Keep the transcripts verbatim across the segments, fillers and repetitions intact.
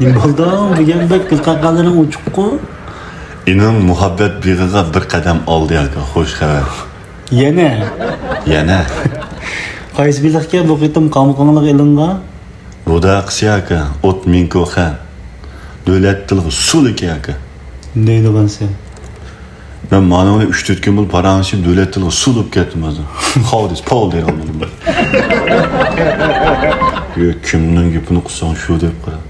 نېمە بولدۇڭ بۈگۈن بەك گۈل قاقالىرىڭ ئوچۇققۇ؟ ئىنىڭ مۇھەببەت بېغىغا بىر قەدەم ئالدى ئاكا، خوش خەۋەر. يەنە؟ يەنە. قايسى بېلىقكەن بۇ قېتىم قامىقىڭلىغا ئېلىنغان؟ رۇداقىسى ئاكا، ئوت مىنكوخەن. دۆلەت تىلغا سۇلىكى ئاكا. نېمە دەيدىغانسەن؟ مەن مانىڭ بىلەن ئۈچ تۆت كۈن بولۇپ پاراڭلىشىپ، دۆلەت تىلىغا سۇلۇپ كەتتىم ھازىر. خاۋ دېسە پاۋ دەيدىغان بولدۇم بەك. يا، كىمنىڭ گېپىنى قىلساڭ شۇ دەپ قارا.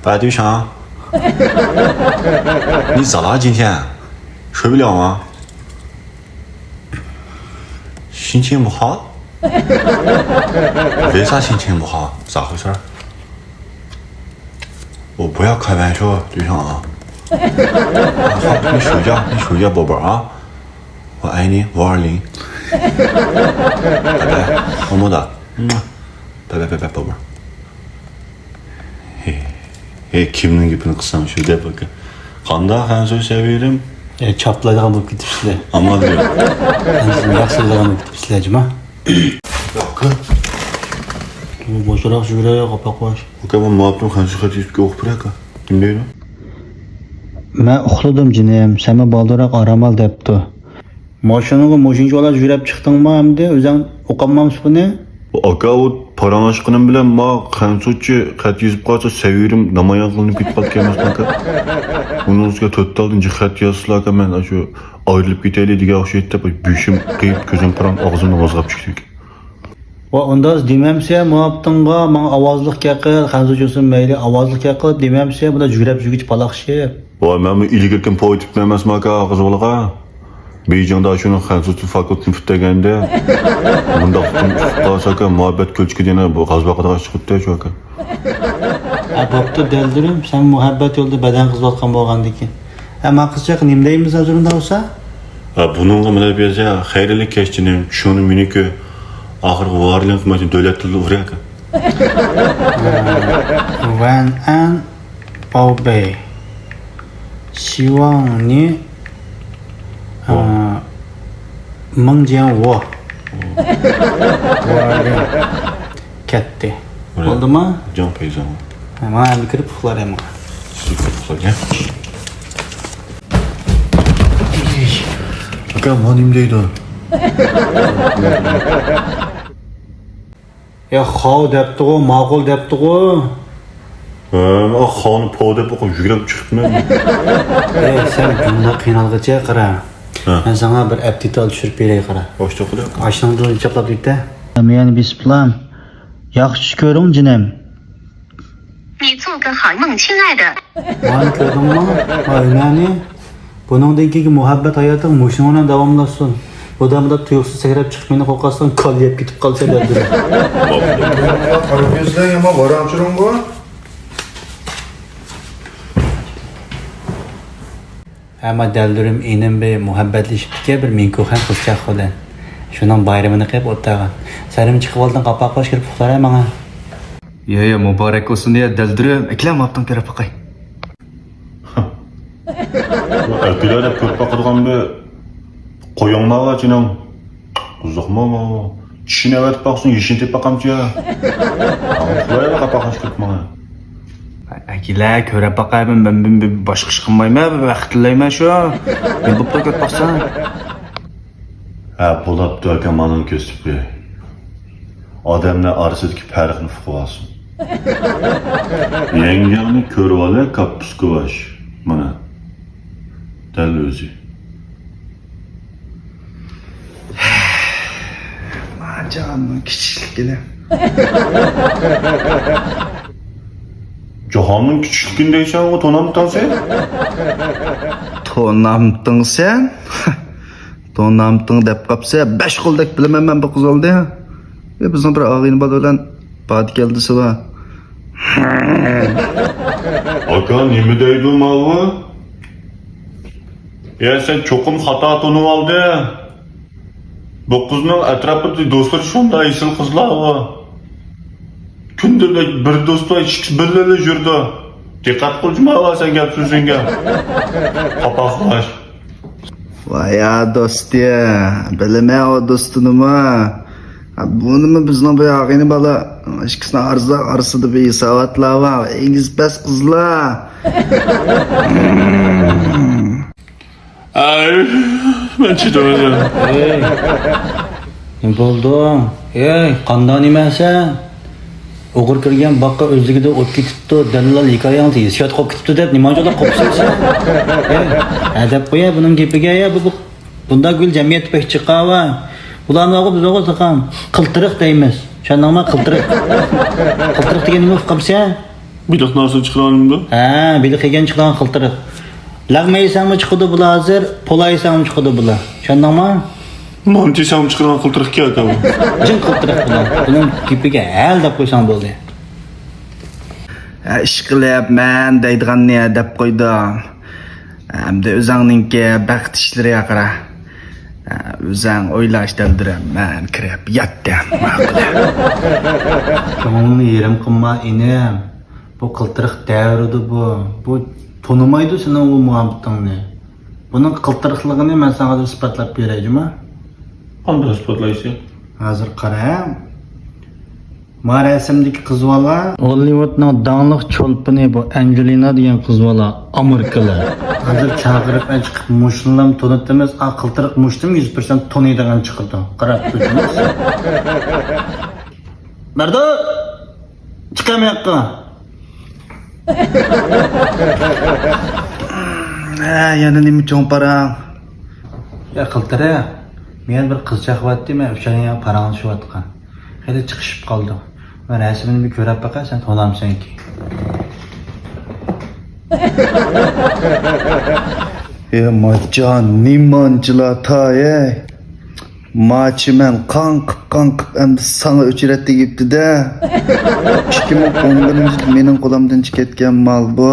ۋە دېيىش ھا. نى زالا جىنشەن. شۇ بىلەڭ ھا. 心情不好？为啥心情不好？咋回事儿？我不要开玩笑，对象啊。你睡觉，你睡觉，宝贝儿啊。我爱你，五二零。拜拜，么么哒。嗯，拜拜拜拜，宝贝儿。 ھېي، ھېي، كىمنىڭ گېپىنى قىلساڭ شۇ دەپ ئاكا. قانداق خەنزۇ سەۋىرىم؟ ئە، چاپلايدىغان بولۇپ كېتىپسىلەر. ئامال يوق. خەنزۇنى ياخشى بىلىدىغان بولۇپ كېتىپسىلەر، جۇما. ياق، ئاكا. بۇ بوشراق يۈرە، قاپاق باش. ئاكا، بۇ ماۋۇ خەنزۇ خەت يېزىپكەن، ئوقۇپ بېرە، ئاكا. نېمە دەيدۇ؟ مەن ئۇخلىدىم، جېنىم. سەنمۇ بالدۇرراق ئارام ئال دەپتۇ. ماشىنىڭغا مۇشۇنچە بالا يۈرەپ چىقتىڭما ئەمدى؟ ئۆزۈڭ ئوقۇمامسىز بۇنى؟ ئاكا، ئۇ پاراڭلاشقىنىم بىلەن ما خەنزۇچە خەت يېزىپ قالسا، سەۋىرىم نامايان قىلىنىپ كېتىپ قالىدىكەن ئەمەسمۇ، ئاكا؟ ئۇنىڭ ئۈستىگە تۆت تالدىن جىق خەت يازسىلا، ئاكا، مەن شۇ ئايرىلىپ كېتەيلى دېگەن ئوخشايدۇ دەپ، بېشىم قېيىپ، كۆزۈم پاراڭ، ئاغزىمدىن ۋازغاپ چىقتىكەن. ۋە ئۇنداز دېمەمسە، مۇھەببىتىڭغا ماڭا ئاۋازلىق گەپ قىل، خەنزۇچە بولسۇن مەيلى، ئاۋازلىق گەپ قىل دېمەمسە، بۇنداق يۈگرەپ يۈرگۈچە پالاقشىپ. ۋاي، مەنمۇ ئىلگىرىكىن پوۋ ئېيتىپتىمەن ئەمەسمۇ ئاكا، ئاغزى بالىغا. بېيجىڭدا شۇنىڭ خەنزۇچە فاكۇلتېتىنى پۈتتۈرگەندە، مۇنداق قىلىپ ئۇچۇپ قالسا ئاكا، مۇھەببەت كۆلچىكىدىن بۇ غاز باقىدىغان چىقىپتۇ شۇ ئاكا. ھە، بوپتۇ، دەلدۈرۈم، سەن مۇھەببەت يولىدا بەدەن قىزىۋاتقان بولغاندىكىن. ھە، ما قىزچاق، نېمە دەيمىز ھازىر ئۇنداق بولسا؟ ھە، بۇنىڭغا مۇنداق يازا، خەيرلىك كەچ جېنىم، چۈشۈڭنى مېنىڭكى ئاخىرقى ۋارلىڭ قىلمايتتى، دۆلەت تىلىدا ئۇرۇياكا. ۋەن ئەن باۋبېي. شىۋاڭنى، ئا، مىڭجيەن ۋو. ۋارلىڭ. كەتتى. بولدىمۇ؟ جاڭ پەيزاڭ. ھە، مانا ئەمدى كىرىپ ئۇخلار ئەمما. سۈت ئۇخلىغان. ئاكا، ما نېمە دەيدۇ؟ يا، خاۋ دەپتىغۇ، ماقۇل دەپتىغۇ. ھە، مەن خاۋنى پو دەپ ئوقۇپ يۈگۈرۈپ چىقىپمەن. ئەي، سەن بۇنداق قىينالغىچە قارا. ھە. مەن ساڭا بىر ئەپتىتال چۈشۈرۈپ بېرەي قارا. ئاشتۇ قىلىپ. ئاشنىڭ دۇرىنى چاپلاپ كېتە. مېنى بېسىپلا. ياخشى چۈش كۆرۈڭ، جېنىم. 你做个好梦，亲爱的。 مانا كۆردۈڭمۇ؟ ھە، ھۈنەرنى. بۇنىڭدىن كېيىنكى مۇھەببەت ھاياتىڭ مۇشۇنىڭ بىلەن داۋاملاشسۇن. بۇ دەمدە تۇيۇقسىز سەكرەپ چىقىپ مېنى قورقۇتساڭ، كاللا يەپ كېتىپ قالىسەن دەپ تۇرۇپ. قارا كۆزلەر يامان ۋاراڭ-چۇرۇڭ بۇ. ئەمما دەلدۈرۈم ئىنىم بىر مۇھەببەتلىشىپتىكەن بىر مىڭكۇخەن قىزچاق بىلەن. شۇنىڭ بايرىمىنى قىلىپ ئولتۇرغان. سەنمۇ چىقىۋالدىڭ، قاپاق باش، كىرىپ ئۇخلاراي ماڭا. يا، يا، مۇبارەك بولسۇن يا دەلدۈرۈم. ئەكېلە ماپتىڭ كۆرۈپ باقاي. ئەكېلە دەپ كۆرۈپ باقىدىغان بىر قويۇڭ ماۋا جېنىم. قىزىقمۇ؟ چىشىنى ئەۋەتىپ باقسۇن، يېشىنى تېپىپ باقامچۇ يا؟ قويايلا قاپاقنى چىقىرىپ ماڭا. ئەكېلە، كۆرۈپ باقاي، مەن، مەن، مەن، مەن باشقا ئىش قىلمايمەن، مەن ۋاقىت تىللەيمەن شۇ. نېمە بوپتۇ كۆرۈپ باقساڭ؟ ھە، بولاپتۇ ئاكا، مانىڭ كۆسۈپى. ئادەملەر ئارىسىدىكى پەرقنى ئۇقۇۋالسۇن. يەڭگەڭنى كۆرۈۋالە، كاپپۇسكا باش. مانا. دەل ئۆزى. جاھاننىڭ كىچىكلىكىنى. جاھاننىڭ كىچىكلىكىنى دەيسەن، ئۇ تونامتىڭ سەن؟ تونامتىڭ سەن؟ تونامتىڭ دەپ قاپسە، بەش قولدەك بىلىمەن مەن بۇ قىزالدى. ئە، بىزنىڭ بىر ئاغىنە بالا بىلەن باردا كەلدىسى بار. ئاكا، نېمە دەيدۇ ماۋۇ؟ يا، سەن چوقۇم خاتا تونۇۋالدىڭ. بۇ قىزنىڭ ئەتراپىدا دوستلىرى شۇنداق ئېسىل قىزلارغۇ. كۈندە بىر دوستى بار، ئىككىسى بىللىلا يۈرىدۇ. دىققەت قىل جۇما سەن گەپ سۆزۈڭگە. قاپاقلاش. ۋايا دوستى، بىلىمەن ئۇ دوستىنىمۇ. بۇنىمۇ بىزنىڭ بۇ ياغىنى بالا، ئىككىسىنىڭ ئارىسىدا، ئارىسىدا بىر ساۋاتلار بار، ئېگىز پەس قىزلار. ئەي، مەن چىدىمىدىم. ئەي، نېمە بولدۇڭ؟ ئەي، قانداق نېمە سەن؟ ئوغرى كىرگەن باغقا ئۆزلۈكىدە ئوت كېتىپتۇ، دەللال ھېكايەڭ ھېسسىيات قوپۇپ كېتىپتۇ دەپ نېمانچۇنداق قوپۇسەن سەن؟ ئەي، ھە دەپ قويە بۇنىڭ گېپىگە، يا بۇ، بۇ، بۇنداق گۈل جەمئىيەتتە بەك چىقاۋا. بۇلارنى ئوقۇپ بىز ئوقۇپ تاقام قىلتىرىق دەيمىز. چۈشەندىڭمۇ؟ قىلتىرىق. قىلتىرىق دېگەن نېمە ئۇقامسەن؟ بېلىق نارسىنى چىقىرغان نېمىدۇ؟ ھە، بېلىق يېگەن چىقىدىغان قىلتىرىق. لەغمە يېسەڭمۇ چىقىدۇ بۇلار ھازىر، پولا يېسەڭمۇ چىقىدۇ بۇلار. چۈشەندىڭمۇ؟ مانتا يېسەڭمۇ چىقىدىغان قىلتىرىق ئىكەن ئاكا بۇ. جىڭ قىلتىرىق بۇلار. بۇنىڭ گېپىگە ھەل دەپ قويساڭ بولدى. ھە، ئىشقىلىپ مەن دەيدىغاننى دەپ قويدۇم. ئەمدى ئۆزەڭنىڭكى بەخت ئىشلىرىغا قارا. ھە، ئۆزەڭ ئويلاش دەلدۈرەم، مەن كىرىپ ياتتىم. ماقۇل. كۆڭۈلنى يېرىم قىلما ئىنىم. بۇ قىلتىرىق دەۋرىدە بۇ. بۇ تونۇمايدۇ سېنىڭ ئۇ مۇھەببىتىڭنى. بۇنىڭ قىلتىرىقلىقىنى مەن ساڭا ھازىر ئىسپاتلاپ بېرەي، جۇما. قانداق ئىسپاتلايسەن؟ ھازىر قارا. ما رەسىمدىكى قىز بالا. ھوللىۋۇدنىڭ داڭلىق چولپىنى بۇ ئەنجېلىنا دېگەن قىز بالا، ئامېرىكىلىق. ھازىر چاقىرىققا چىقىپ مۇشۇنىلام تونۇتىمىز، ئا قىلتىرىق مۇشتۇم يۈز پىرسەنت تونۇيدىغان چىقىدۇ. قاراپ تۇرسىڭىز. مەردان! چىقە مۇياققا. ھە، يەنە نېمە چوڭ پاراڭ؟ يا قىلتىرىق، مەن بىر قىز چاقىۋاتتى، مەن ئۈچەيلەن پاراڭلىشىۋاتقان. خېلى چىقىشىپ قالدۇق. مەن رەسىمىنى بىر كۆرۈپ باقاي، سەن تونامسەنكى؟ يا ماچان، نېمانچىلا تاي، ئەي؟ ماچى مەن قاڭقىپ-قاڭقىپ ئەمدى ساڭا ئۆچرەت تېگىپتۇ-دە. ئىككى مىڭ ئون بىرىنچى يىل مېنىڭ قولۇمدىن چىقىپ كەتكەن مال بۇ.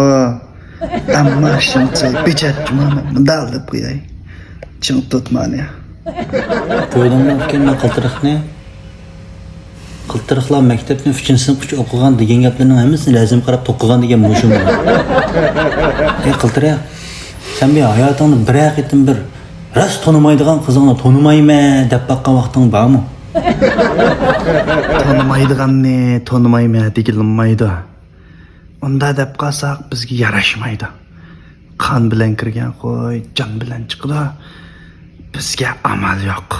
ئەمما شۇنچە بېجەت جۇما مەن مۇنداق دەپ قوياي. چىڭ تۇت مانى. كۆردۈڭمۇ ئۇكام مەن قىلتىرىقنى؟ قىلتىرىقلار مەكتەپنى ئۈچىنچى سىنىپقىچە ئوقۇغان دېگەن گەپلەرنىڭ ھەممىسىنى رەسىمگە قاراپ توقۇغان دېگەن مۇشۇمۇ؟ ئەي قىلتىرىق، سەن بىر ھاياتىڭدا بىرەر قېتىم بىر راست تونۇمايدىغان قىزىڭنى تونۇمايمەن دەپ باققان ۋاقتىڭ بارمۇ؟ تونۇمايدىغاننى تونۇمايمەن دېگىلى بولمايدۇ. ئۇنداق دەپ قالساق بىزگە ياراشمايدۇ. قان بىلەن كىرگەن خوي، جان بىلەن چىقىدۇ. بىزگە ئامال يوق.